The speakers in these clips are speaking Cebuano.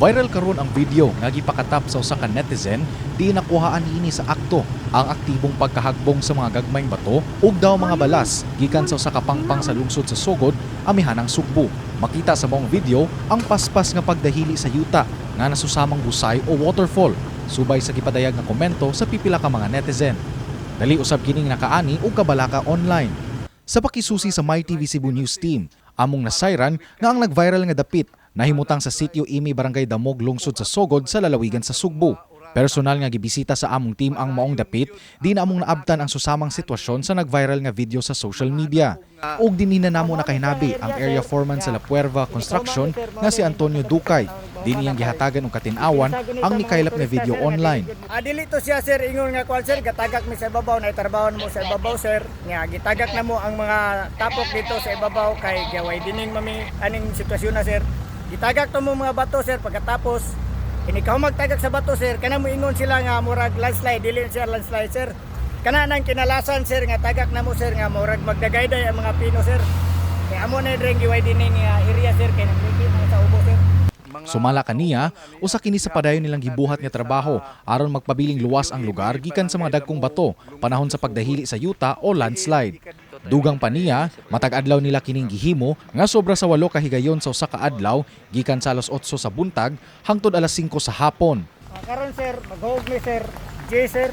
Viral karon ang video nga gipakatap sa usa ka netizen di nakuhaan niini sa akto ang aktibong pagkahagbong sa mga gagmayng bato ug daw mga balas gikan sa usa ka pangpang sa lungsod sa Sogod, amihanang Sugbo. Makita sa maong video ang paspas nga pagdahili sa yuta nga nasusamang busay o waterfall, subay sa gipadayag nga komento sa pipila ka mga netizen. Dali usab kining nakaani og kabalaka online. Sa pakisusi sa MyTV Cebu News Team, among nasayran nga ang nag-viral nga dapit nahimutang sa Sitio Imi, Barangay Damog, lungsod sa Sogod sa lalawigan sa Sugbo. Personal nga gibisita sa among team ang maong dapit, di na among naabtan ang susamang sitwasyon sa nag-viral nga video sa social media. Ug dinhi na namo nakahinabi ang area foreman sa La Puerva Construction nga si Antonio Ducay. Dinhi iyang gihatagan og katin-awan ang nikaylap nga video online. Ah, dili to siya, sir, ingon nga kuan, sir, gatagak mi sa ibabaw na trabaho mo sa ibabaw, sir. Nga gitagak na mo ang mga tapok dito sa ibabaw kay gaway dining mami aning sitwasyon na, sir. Gitagak to mo mga bato, sir, pagkatapos inikaw magtagak sa bato, sir, kana mo ingon sila nga murag landslide, dili siya landslide, sir. Kana nang kinalasan, sir, nga tagak na mo, sir, nga murag magdagayday ang mga pino, sir. Kay amo na dreng giway dining area, sir, kay naglikit na sa ubo, sir. Sumala kaniya, usa kini sa padayon nilang gibuhat nga trabaho aron magpabiling luwas ang lugar gikan sa mga dagkong bato panahon sa pagdahili sa yuta o landslide. Dugang pa niya, matag adlaw nila kining gihimo nga sobra sa 8 ka higayon sa usa ka adlaw gikan sa alas 8 sa buntag hangtod alas 5 sa hapon. Ah, karon, sir, maghug ni sir, J, sir.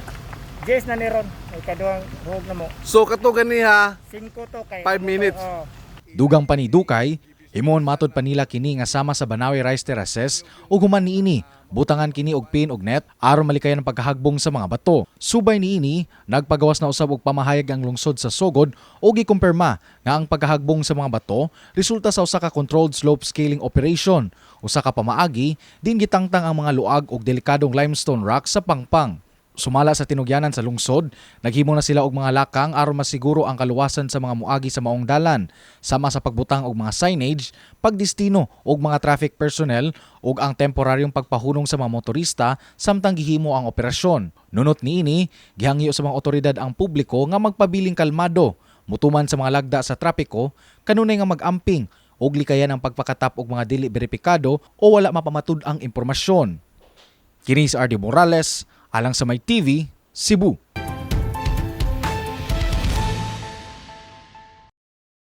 J's na ni ron. May kaduhang hug na mo. So kato ganiha, 5 to kay 5 minutes. Oo. Dugang pa ni Dukay, himuon matod pa nila kini nga sama sa Banawe Rice Terraces ug human niini butangan kini og pin og net aron malikayan ang pagkahagbong sa mga bato. Subay niini, nagpagawas na usab og pamahayag ang lungsod sa Sogod ug gikumpirma nga ang pagkahagbong sa mga bato resulta sa usa ka controlled slope scaling operation, usa ka pamaagi din gitangtang ang mga luag og delikadong limestone rock sa pangpang. Sumala sa tinugyanan sa lungsod, naghimo na sila og mga lakang aron masiguro ang kaluwasan sa mga muagi sa maong dalan, sama sa pagbutang og mga signage, pagdestino og mga traffic personnel ug ang temporaryong pagpahunong sa mga motorista samtang gihimo ang operasyon. Nunot niini, gihangyo sa mga otoridad ang publiko nga magpabiling kalmado, mutuman sa mga lagda sa trapiko, kanunay nga mag-amping ug likayan ang pagpakatap og mga dili beripikado o wala mapamatud ang impormasyon. Kini si RD Morales, alang sa My TV, Cebu.